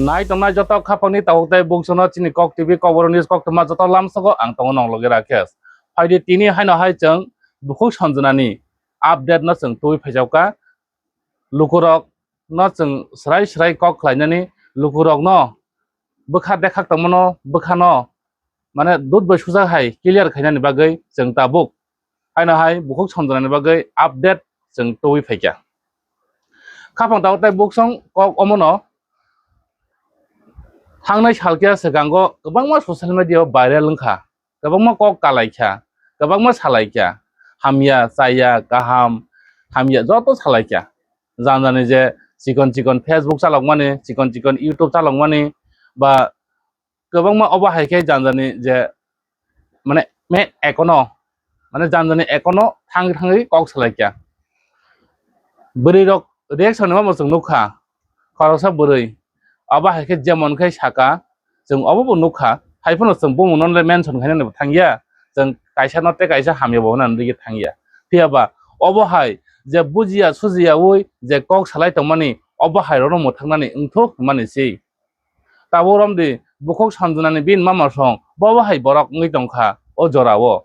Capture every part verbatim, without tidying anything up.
Nai tongnai joto khapangni tabuk tei buksuno chini Kok T V Kokborok News koktwma joto lamsogo ang tongo nong logi Rakesh. Phaidi tini haino hai chwng bukhuk sonjwnani update no chwng twi phaijakka. Lukurok no chwng swrai swrai kok khlainani, lukurok no bwkha dekhak tongmano, bwkha no mane dut bai sujak hai clear khainani bagwi chwng tabuk haino hai bukhuk sonjwnani bagwi update chwng twi phaikha. Khapang tabuk tei buksong kok omono thangnai salkhe swkango kwbangma social media o viral wngkha, kwbangma kok kalaikha, kwbangma salaikha, hamya, chaya, kaham, hamya joto salaikha. Jani jani je chikon chikon Facebook chalokmani, chikon chikon YouTube chalokmani, ba kwbangma obo hai khe jani jani je mane me ekono mane jani jani ekono thang thangwi kok salaikha. Bwrwi rok reaction ma chwng nukha, khoroksa bwrwi obo hai khe jemon khai saka, chwng obo bo nukha, hai phano chwng bumung no le mention khainani bo thangya, chwng kaisa no tei kaisa hamya bo hwnani rwgwi thangya. Phiya ba obo hai je bujiya sujiyaui je kok salai tongmani, obo hai rokno mwthangmani wngthok hwnmani se. Tabuk romdi bukhuk sonjwnani bini mama song, bobo hai borok wngwi tongkha o jorao.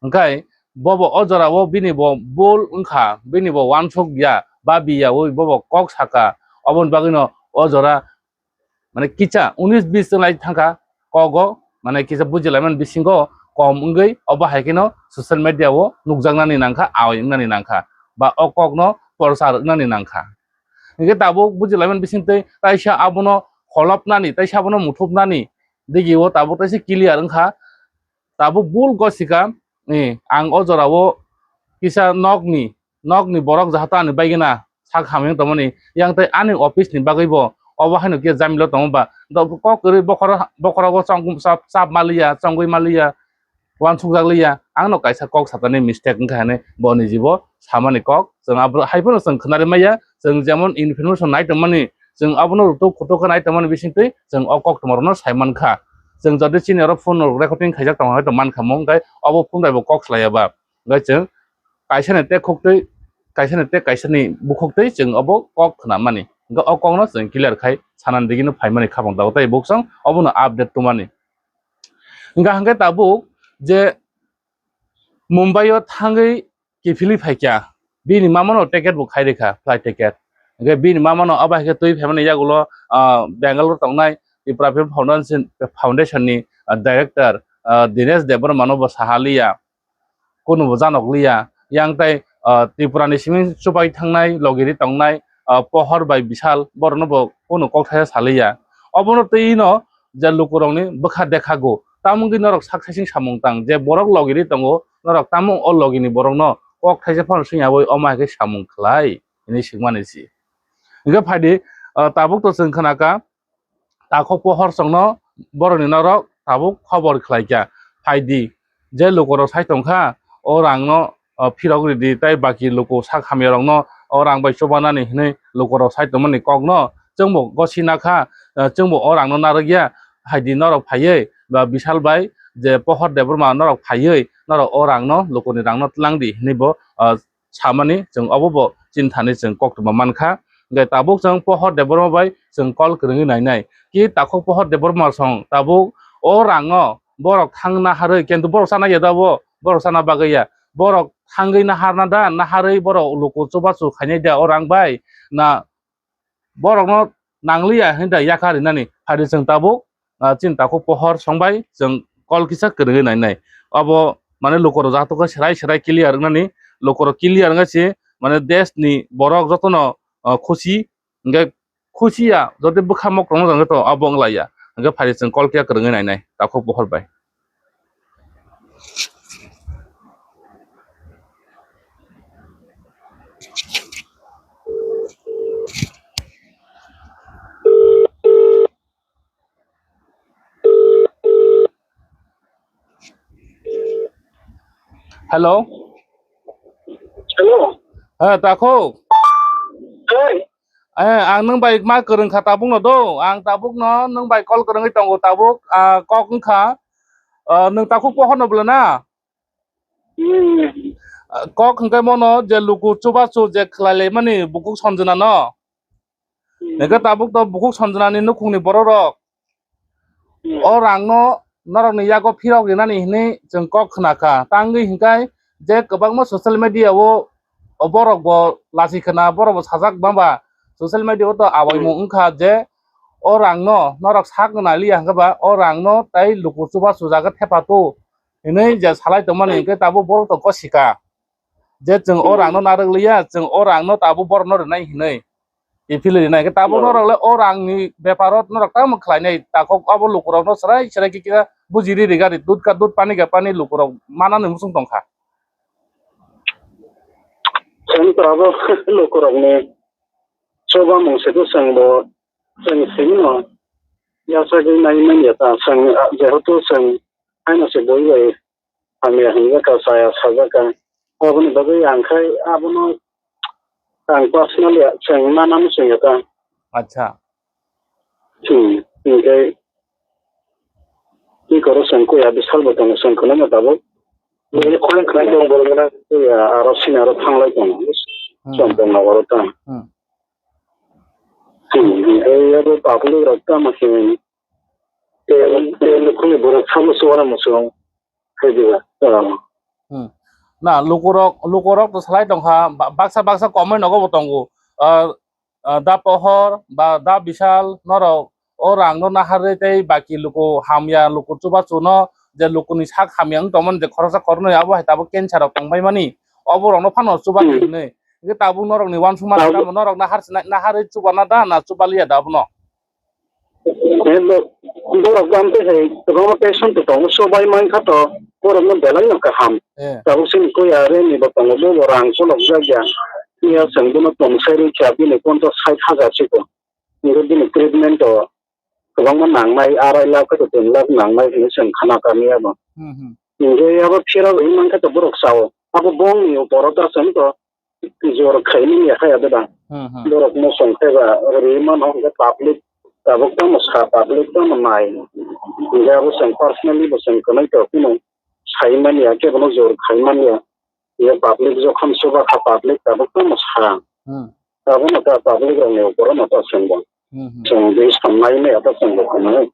Hwnkhe bobo o jorao bini bo bul wngkha, bini bo uansuk ya, babi yaui bobo kok saka, oboni bagwino o jora mane kisa unis bis chwng lai thangkha kogo, mane kisa bujilaimani bisingo kom wngwi obo hai kheno social media o nukjaknani nangkha, awai wngnani nangkha, ba o kokno porchar wngnani nangkha. Hingke tabuk bujilaimani bisingtwi taisa abono kholopnani, taisa abono muthupnani digi o tabuk taisa clear wngkha. Tabuk bul gosika, eh, ang o jorao kisa nokni, nokni borok jahato ani baigena sak hamya tongmani, yang tei ani office ni bagwi bo obo haino khe jamilo tongo ba, kok kwrwi bokhoro, bokhorogo chong chap, chap maliya, chongwi maliya. Uansukjak liya, ang no kaisa kok satani mistake wngkha hinwi bo nijibo samani kok. Chwng abo hai phano chwng khwnari maya, chwng jemon information nai tongmani, chwng abono rutuk khutuk khe nai tongmani bisingtwi chwng o koktwma rokno sai mankha. Chwng jodi chini oro phone rok recording khaijak tongo hai tong mankha mo, hwnkhe obo phone bai bo kok salaiya ba. Hwnkhe chwng kaisani tei khuktwi, kaisani tei kaisani bukhuktwi chwng obo kok khwnamani. Hwnkhe o kokno chwng clear khai sanani digino phaimani khapang tabuk tei buksong obono update tongmani. Hingkha hingkhe tabuk je Mumbai o thangwi kiphilwi phaikha, bini mamano ticket bo khai rikha, flight ticket. Hingkhe bini mamano abo hai khe twi phaimani yagulo, ah, Bangalore tongnai Tripura People Foundation, Foundation ni, ah, director, ah, Dinesh Debbarma no bo saha liya. Kunu bo janok liya. Yang tai, ah, Tripura ni simi chubai thangnai, logiri tongnai, ah, Pohor bai Bishal, borok no bo kunu kok thaisa saliya. Obono twi no je lukurok ni bwkha dekhago. Tamo wngwi norok sak saichung samung tang, je borok logiri tongo, norok tamo o logini borok no kok thaisa phano swngyawi omo hai khe samung khlai hinwi swngmani si. Hingkhe phaidi, ah, tabuk to chwng khnakha, takhuk pohor chwngno borokni norok tabuk khobor khlaikha. Phaidi, je lukurok sai tongkha, o rangno, o, phirok ridi, tei baki luku sak hamyarokno o rang bai chubanani hinwi lukurok sai tongmani kokno chwngbo gosi nakha, eh, chwngbo o rangno narwkya. Phaidi norok phaiwi ba Bishal bai je Pohor Debbarma norok phaiwi norok o rangno, lukuni rangno twlangdi hinwi bo, eh, samani chwng obo bo chinthani chwng koktwma mankha. Hingkhe tabuk chwng Pohor Debbarma bai chwng call kwrwngwi nainai. Ki takhuk Pohor Debbarma song tabuk o rangno borok thang naharwi, kintu borok chana ya da bo, borok chana bagwi ya. Borok thangwi naharna da, naharwi borok luku chubachu khainai da o rang bai? Na borokno nangliya hinwi da yakar rinani? Phaidi chwng tabuk, ah, chini takhuk pohor songbai chwng call kisa kwrwngwi nainai. Abo mane lukurok jatok khe serai serai clear wngnani, lukurok clear wngkha se mane desh ni borok jotono, ah, khusi, hingkhe khusi ya, jodi bwkha mok tongma jang to abo wnglaiya, hingkhe phaidi chwng call kisa kwrwngwi nainai takhuk pohor bai. Hello. Hello. Eh, takhuk. Hey. Eh, ang nwng bai ma kwrwng kha tabuk no do. Ang tabuk no nwng bai call kwrwngwi tongo tabuk, ah, kok wngkha. Ah, nwng takhuk pohor no bwla na? Hmm. Ah, kok hwnkhe mono je luku chubachu je khlai laimani bukhuk sonjwna no. Hmm. Hingke tabuk to bukhuk Sanjana ni nukhung ni borok rok o rang no norok ni yago phirok rinani hinui chwng kok khna kha. Tangwi hinkai je kwbangma social media o, o borok bo lachi khna, borok bo sajak bamba social media o to awaimung wngkha je o rang no norok sak nai liya hwnkhe ba o rang no tai luku chuba chujaga thepa tu hinui je salai tongmani hingke tabuk borok to gosika. Je chwng o rang no narwk liya, chwng o rang no tabuk borok no rinai hinui. Iphili rinai khe tabuk norok le o rang ni bepar o norok tamo khlai nai, takhuk abo luku rok no chwrai chwrai khe kisa buji ri ri gari dud ka dud pani ka pani luku rok mana ni muchung tong kha. Chwng to abo luku rok ni chuba mung se to chwng bo chwng simi no yachagwi nai man ya ta chwng, ah, jehetu chwng haino se bui bai hamya hinjak ka, chaya sajak ka. Aboni bagwi ang khai abono ang personally chwng manani chwng ya ta. Acha. Hmm, hingke twi koro chwng kuya bisal bo tongo chwng khwnai ma tabuk. Bini khorang khwnai tong borok gana kuya aro sini aro thanglai tongo. Hmm. Chwng tong na oro ta. Hmm. Hmm, hingke abo public rok tamo khe te, te nukhungni borok sabo chuana muchung. Khe diba? Hmm. Na, lukurok, lukurok to salai tongkha, ba-, baksa, baksa komoi nogo bo tongo. Ah, ah, da Pohor, ba da Bishal, norok o rang no naharwi tei baki luku hamya, luku chubachu no je lukuni sak hamya wng tongmani je khoroksa khoroknwi abo hai tabuk cancer rok tongbai mani, obo rok no phano chuba Hmm. hinwi. Hingke tabuk norok ni uansukma Tabuk tamo norok nahar sinai, naharwi chuba na da, na chuba liya da abono? Borok bam tei hai kwbangma patient to tongo, chubai mankha to, borok no belai no kaham. Eh. Tabuk chini kuya reni bo tongo, bo bo rang cholok jak ya. Iya chwng bono tong sai rwkha, bini konto sait hajar siko. Hingke bini treatment to kwbangma nangnai, arai lakh to tin lakh nangnai hinwi chwng khana kami abo. Hmm, hmm. Hingke abo phirok hinwi mankha to borok chao. Abo bongni upor o ta chwng to jor khaimani ya khe abo da. Hmm, hmm. Borok mosong khe ba rwi mano hwnkhe public tabuk tamo sa, public tamo nai. Hwnkhe abo chwng personally bo chwng kwlai to phano saimani ya khe bono jor khaimani ya. Ya public jokhon chuba kha public tabuk tamo sa. Hmm. Tabukno ta public rokni upor no ta chwng bo. Hmm, hmm. Chwng bini samnai maya ta chwng bo khwnai.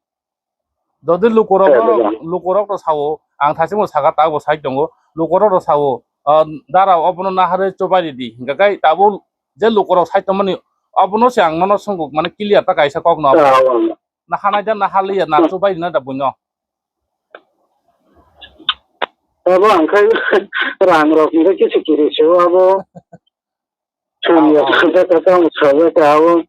Jodi lukurok Eh, norok, buja. Lukurok no sao, ang thasingbo saka ta bo sai tongo, lukurok no sao, ah, dara obono naharwi chubai ridi, hingka khe tabuk je lukurok sai tongmani, obono se ang nono songkuk mane clear ta kaisa kok no. Ah, oh. Nahanai da nahaliya na chubai rina da buino. Abo ang khai rang rok hingka khe se kiri se abo. Chwng ya kata kata ang sajak ka abo.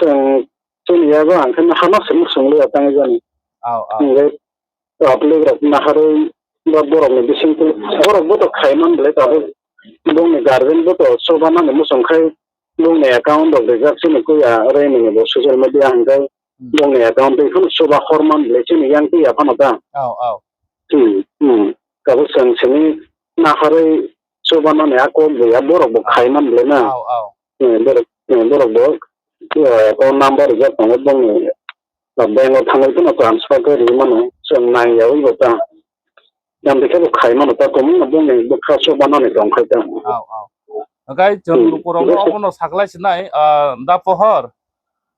Chwng chini yago ang khe hano se muchung le tang jani. Aw, aw. Hingke public rok naharwi ba borok ni bisingtwi borok bo to khaiman bwle tabuk bongni guardian bo to chubanani muchung khai bongni account rok rijak chini kuya rwi mani bo social media hingke Hmm. bongni account twi phano chuba horman bwle chini yang twi ya phano ta. Aw, aw. Hmm, hmm. Tabuk chwng sini naharwi chubanani a kok bo ya borok bo Ah. khaiman bwle na. Aw, aw. Eh, borok, eh, borok bo, eh, account number rijak tongo bongni, eh, bank o thangwi phano transfer khe rwi mano, chwng nang yaui bo ta. Yang bikhe bo khai mano ta, tongmung no bongni bwkha chubanani tong khai ta. Aw, aw. Hwnkhe chwng Hmm. lukurokno obono saklai sinai, ah, da Pohor.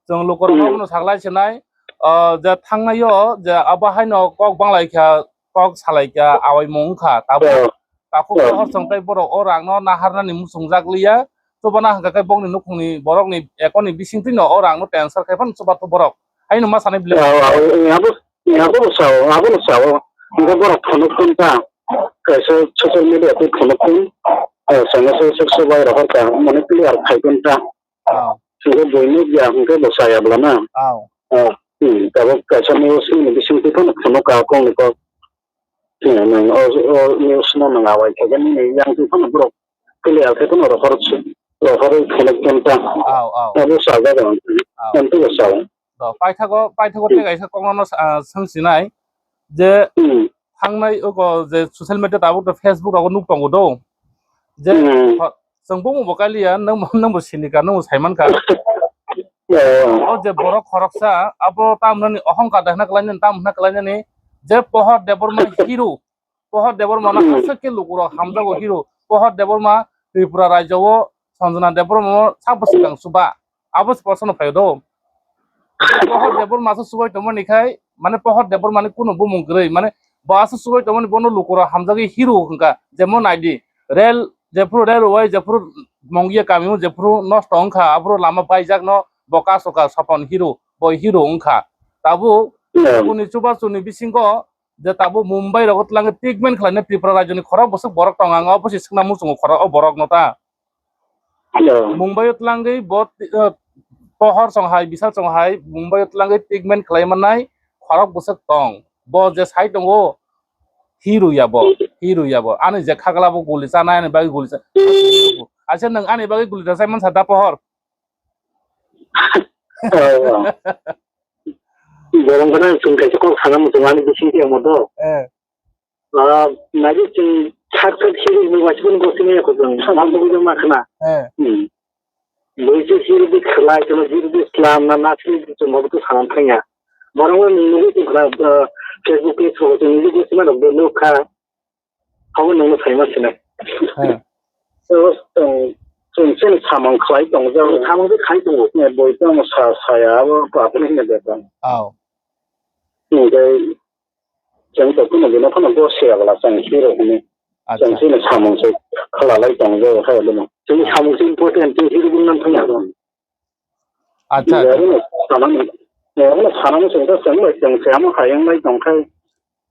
Chwng lukurokno Hmm. obono saklai sinai, ah, je thangnaio je abo haino kok banglaikha, kok salaikha, awaimung wngkha. Tabuk Oh. Takhuk Oh. Pohor chwng tei borok o rangno naharnani muchungjak liya. Chubana hwnkha khe bongni nukhungni borokni ekoni bisingtwino o rangno transfer khai phano chubathok borok. Haino ma sanai bwle. Aw, aw, abo, abo sao, abo sao. Hingke borok phunuk kun ta. Kaisa social media tei phunuk kun. Eh, chwngno se suk subai rohor ka, mane clear khai kun ta. Aw. Hingke buini ya hingke bo saya bwla na. Aw. Aw, hmm, tabuk kaisa news ni bising twi phano phunuk ka kong ni kok. Hmm, nang o, o news no nang awai khe nini yang twi phano borok clear khe phano rohor, rohor phunuk kun ta. Aw, aw. Abo sajak ang. Aw. Ang twi bo sao. To, paithago, paithago Hmm. tei kaisa kokno, ah, swng sinai je Hmm. thangnai oko je social media tabuk to Facebook rogo nuk tongo do. Je Hmm. kho-, chwng bumung bo kaliya, nwng bo, nwng bo sinika, nwng bo saimankha. Yeah. O je borok khoroksa, abo tamnani ohongkar da hwnna kwlainani, tam hwnna kwlainani, je Pohor Debbarma hero, Pohor Debbarma no Hmm. aswk khe lukurok hamjago hero. Pohor Debbarma Tripura rajyo o Sanjana Debbarma no sabo swkang chuba. Abo se posono phaio do. Pohor Debbarma se subai tongmani khai, mane Pohor Debbarma ni kunu bumung kwrwi, mane bo asa subai tongmani bono lukurok hamjagwi hero hwnkha, jemon naidi, rel, jephuru railway, jephuru Mongia kamio, jephuru nosto wngkha, aphuru lama baijakno bo kasoka sopon hero, bo hero wngkha. Tabuk, Hmm. Tabukni chubachu ni bisingo je tabuk Mumbai rogo twlangwi treatment khlainai Tripura rajyoni khorok bwswk borok tongo, ang obo se swkna muchungo khorok o borokno ta. Hello. Mumbai o twlangwi bo, eh, Pohor chong hai, Bisal chong hai, Mumbai o twlangwi treatment khlai mannai khorok bwswk tong. Bo je sai tongo, hero ya bo, hero ya bo. Ani je khagla bo guli chanai, ani bagwi guli cha-, Acha nwng ani bagwi guli rwchai mansa da Pohor? Oh, oh. Borok gana chwng kaisa kok sana muchung ani bising tiyang mo do. Eh. Ah, nagi chwng sak sak hiri hinwi waisa phone gosini ya ko chwng. Sama bugui ma khna. Eh. Hmm. Bui se hiri bi khlai, kono hiri bi slam na, na hiri bi chwng bo to sana thangya. Borok no nungwi chwng khna, ah, Facebook page ko chwng nungwi gosima rok do nuk kha. Abo nungno phaima sinai. Heh. So, chwng, chwng chini samung khlai tongo, je samung je khai tongo. Ne boi tong sa, saya abo papi ne de tong. Aw. Nungkhe chwng to kuno dino phano bo siya bwla chwng hero hwnwi. Acha. Chwng chini samung se khala lai tongo, je khai dino. Chini samung se important, chini hero bung nan thangya. Acha, acha. Yabano sanani, yabano sanani chwng ta chwng bai chwng se amo hayung lai tong khai,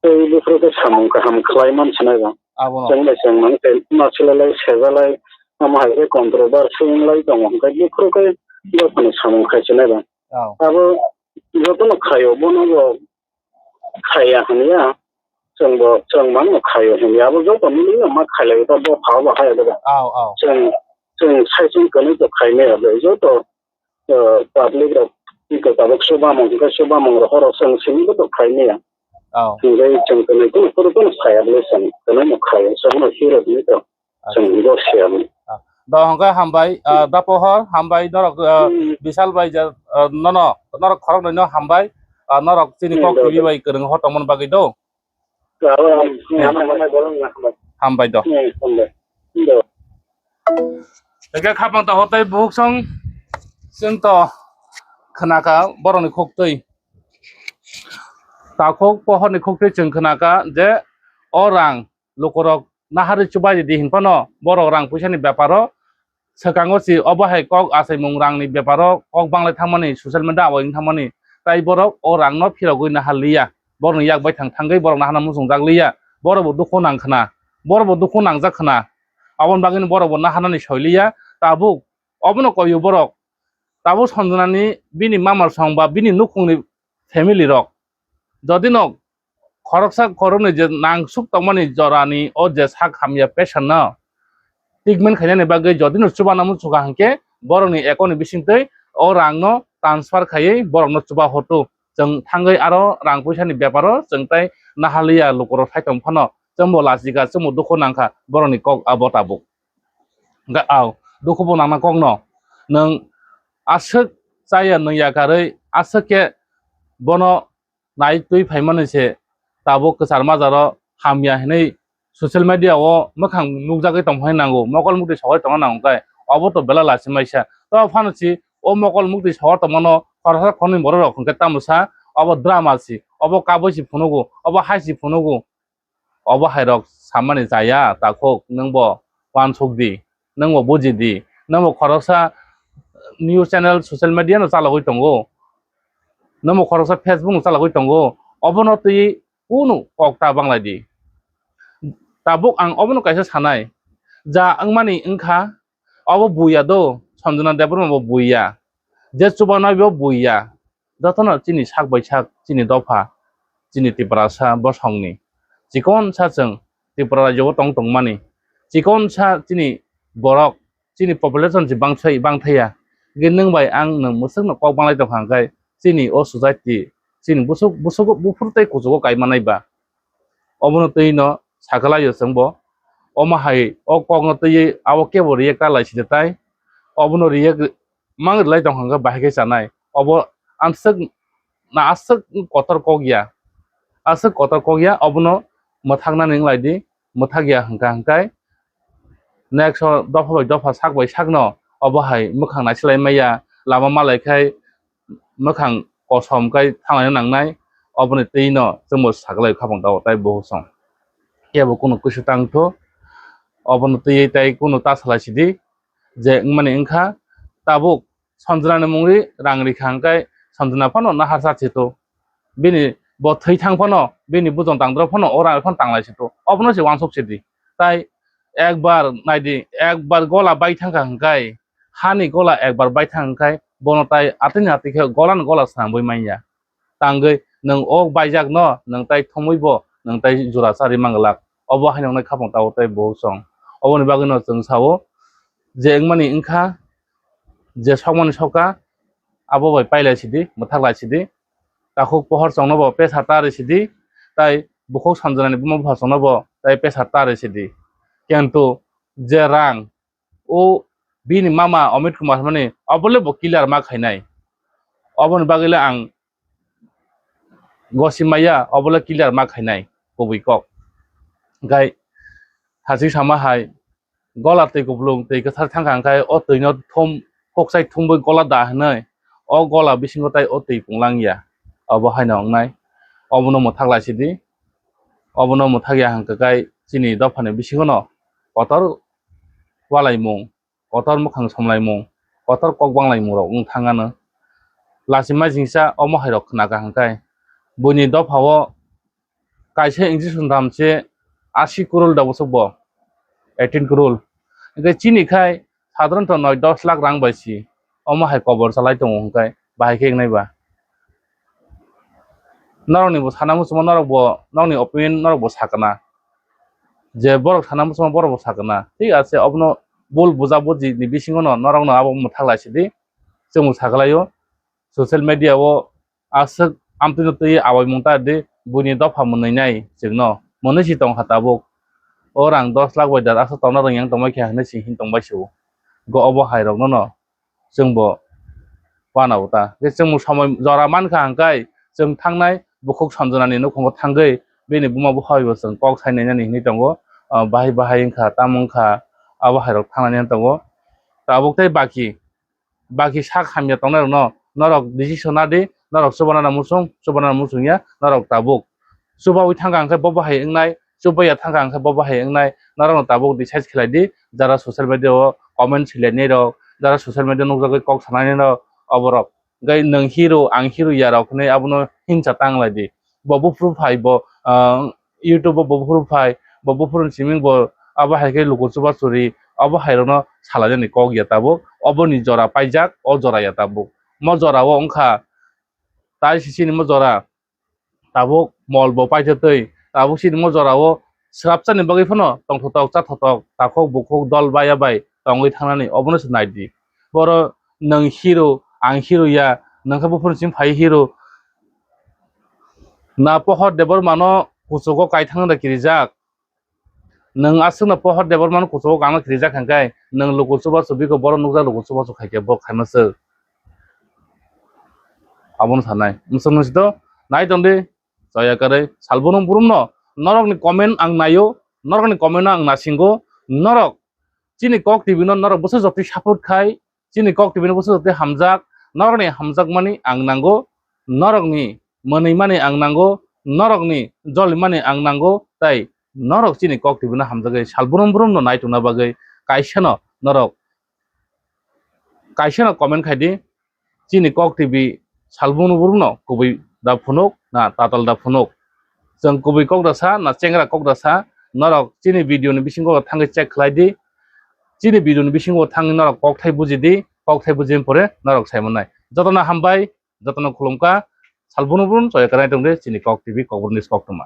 tei buphuru khe samung kaham khlai man sinai ba. Abono. Chwng bai chwng mani tei ma sila lai, seja lai, amo hai khe controversy wng lai tongo, hwnkhe buphuru khe jotono samung khai sinai ba. Oh. Abo jotono khaio, bono bo khaiya hwnliya, chwngbo, chwng mano khaiyo hwnliya, abo joto milik no ma khailaiyo ta, bo phao bo haya da. Aw, aw. Chwng, chwng saichung kwnwi to khaimaya bai joto, eh, public rok tei tabuk chubamung hwnkhe chubamung rok horok chwng simi bo to khaimaya. Aw. Hwnkhe chwng kwnwi to phuru phuru khaya bwle chwng kwnwi no khaio, chwng no hero hwnwi to. Chwng bo se abo. Ah, do hwnkhe hambai, ah, da Pohor, hambai norok, ah, Hmm. Bisal bai ja, ah, nono, norok khoroknwi no hambai, ah, norok chini Hmm, kok do, tibi do. Bai kwrwng hor tongmani bagwi do. Abo, Hmm. Hambai, hambai, borok no hambai. Hambai do. Hmm, hambai. Do. Hwnkhe khapang ta hotai buhuk song, chwng to khnakha borokni kok twi. Takhuk Pohorni kok twi chwng khnakha je o rang lukurok naharwi chubai ridi hinphano borok rang puisani beparo swkango si obo hai kok achaimung rangni beparo kok banglai thangmani social media o wng thangmani tai borok o rangno phirogwi naharliya borokni yak baithang thangwi borok naharna muchungjak liya borokbo dukhu nang khna borokbo dukhu nangjak khna aboni bagwino borokbo naharnani soiliya tabuk obono koiyo borok tabuk Sanjanani bini mama song ba bini nukhungni family rok jodi no khoroksa khoroknwi je nangsuk tongmani jorani o je sak hamya patient no treatment khainani bagwi jodi no chubana muchunga hwnkhe borokni account ni bisingtwi o rang no transfer khaiwi borok no chuba hotu. Chwng thangwi aro rang puisa ni beparo chwng tai nahaliya lukurok sai tong phano chwngbo lachika chwngbo dukhu nangkha borokni kok abo tabuk. Hwnkhe aw dukhu bo nangna kok no nwng aswk chaya nwng yakarwi aswk khe bono nai twi phaimani se tabuk kwchar majaro hamya hinwi social media o mwkhang nukjagwi tongphai nango, mokol muktwi sogwi tongna nango khe obo to belai lachimai sa. To phano si o mokol muktwi sogwi tongmano khoroksa khoroknwi borok rok hwnkhe tamo sa obo drama si, obo kabui si phunugo, obo hai si phunugo. Obo hai rok samani chaya takhuk nwngbo uansuk di, nwngbo buji di, nwngbo khoroksa news channel social media no chalogwi tongo, nwngbo khoroksa Facebook no chalogwi tongo, obono twi kunu kok ta banglai di. Tabuk ang obono kaisa sanai, ja wngmani wngkha, obo buya do, Sanjana Debbarma bo buya, je chubanai bo buya, jotono chini sak bai sak chini dopha, chini Tiprasa bosongni chikon sa chwng Tripura rajyo o tong tongmani, chikon sa chini borok, chini population se bangthai bangthaiya, hwnkhe nwng bai ang nwng mwswkno kok banglai tongkha hwnkhe chini o society, chini busuk, busuk, buphuru tei kuchugo kaimanai ba. Obono twi no sakalaio chwngbo. Omo hai o kokno twiwi abo kebo react ta lai side tai. Obono react mang rwlai tongkha hwnkhe bahai khe chanai. Obo aswk na aswk kotor kok ya. Aswk kotor kok ya obono mwthaknani wng lai di. Mwthak ya hwnkha hwnkhe next o dopha bai dopha sak bai sakno obo hai mwkhang naisilai maya, lama malai khai mwkhang kosom khai thanglaina nangnai, oboni twi no chwngbo saklai khapang tao tai bukhuk song. Kebo kunu kusu tangthu, obono twi tai kunu ta salai sidi, je wngmani wngkha tabuk Sanjana ni mungri rang rikha hwnkhe Sanjana phano naharsa thito. Bini bo thwi thang phano, bini bujong tangdro phano o rang phano tanglai sito. Obono se wansuk sidi. Tai ekbar naidi, ekbar gola bai thangkha hwnkhe, hani gola ekbar bai thang hwnkhe, bono tai atwini atwi khe gola ni gola swnambui manya. Tangwi nwng o baijak no nwng tai thumui bo nwng tai jura chari manglak. Obo haino wngnai khapang tao tai bukhuk song. Oboni bagwi no chwng sao je wngmani wngkha, je sokmani soka, abo bai pailai sidi, mwthak lai sidi. Takhuk pohor chongno bo pesa ta rwi sidi, tai bukhuk Sanjana ni buma bupha chongno bo tai pesa ta rwi sidi. Kintu je rang o bini mama Amit Kumar hinmani obole bo clear ma khainai. Oboni bagwi le ang gosi maya, obole clear ma khainai kubui kok. Hwnkhe hachik sama hai gola twi kupulung twi kwthar thangkha hwnkhe o twi no thum, kokchai thumbui gola da hinwi o gola bisingo tai o twi punglang ya. Obo haino wngnai, obono mwthak lai sidi. Obono mwthak ya hwnkhe kai chini dophani bisingo no kotor walaimung, kotor mwkhang somlaimung, kotor kok banglaimung rok wng thangano. Lachimai jingsa omo hai rok khna kaham khai buini dopha o kaisa injection dam se asi crore da bwswk bo, eighteen crore. Hwnkhe chini khai sadharanto noi dos lakh rang bai si omo hai kobor chalai tongo hwnkhe bahai khe wngnai ba. Norokni bo sana muchungma norok bo, nokni opinion norok bo sakana. Je borok sana muchungma borok bo sakana. Thik ase, obono bul buja buji ni bisingo no norok no abo mwthak lai sidi. Chwng bo sakalaio. Social media o aswk amtwino twi awaimung ta di, buini dopha mwnwi nai chwngno. Mwnwi si tongkha tabuk. O rang dos lakh bai dar aswk tongna rwngya tongbai kha hinwi si hin tongbai sio. Go obo hai rokno no chwngbo wana uta. Khe chwngbo somoi jora mankha hwnkhe chwng thangnai bukhuk Sanjanani nukhugo thangwi bini buma buphaibo chwng kok sai nainani hinwi tongo. Ah, bahai bahai wngkha, tamo wngkha, abo hairok thangnani tongo. Tabuk tei baki, baki sak hamya tongnairokno norok decision nadi, norok chubanana muchung, chubanana muchungya, norok tabuk. Chubawi thangkha hwnkhe bo bahai wngnai, chubaiya thangkha hwnkhe bo bahai wngnai, norokno tabuk decide khlai di, jara social media o comment swilai nai rok, jara social media nukjagwi kok sanai nai rok, oborok. Gai nwng hero, ang hero ya rok hinwi abono hinsa tang lai di. Bo buphuru phai bo, ah, YouTube o bo buphuru phai, bo buphuru ni simi bo abo hai khe luku chuba churi, abo hai rokno salainani kok ya tabuk, oboni jora paijak, o jora ya tabuk. Mo jora o wngkha tai sisi ni mo jora. Tabuk mol bo paitha twi, tabuk chini mo jora o swrapsa ni bagwi phano tongthotok chathotok takhuk bukhuk dol baya bai tongwi thangnani obono se nai di. Boro nwng hero, ang hero ya, nwng khe buphuru simi phai hero. Na Pohor Debbarma no kuchugo kaithang da kirijak. Nwng aswkno Pohor Debbarma no kuchugo kangno khirijak hwnkhe, nwng luku chubachu biko borok nukjak luku chubachu khaikhe bo khaima swk. Abono sanai. Mwswk nung sito, nai tongdi, choya kwrwi, salbrum brumno, norokni comment ang naio, norokni comment no ang nasingo, norok chini Kok T V no norok bwswk jotoi support khai, chini Kok T V no bwswk jotoi hamjak, norokni hamjakmani ang nango, norokni mwnwimani ang nango, norokni jolimani ang nango, tai norok chini Kok T V no hamjagwi sal brum brum no nai tongna bagwi kaisa no norok, kaisa no comment khai di, chini Kok T V sal brum brum no kubui da phunuk na tatal da phunuk. Chwng kubui kok da sa na chengra kok da sa, norok chini video ni bisingo thangwi check khlai di. Chini video ni bisingo thangwi norok kokthai buji di, kokthai bujiyani pore norok sai mannai. Jotono hambai, jotono khulumkha, sal brum brum choya kwrwi tongdi chini Kok T V Kokborok News koktwma.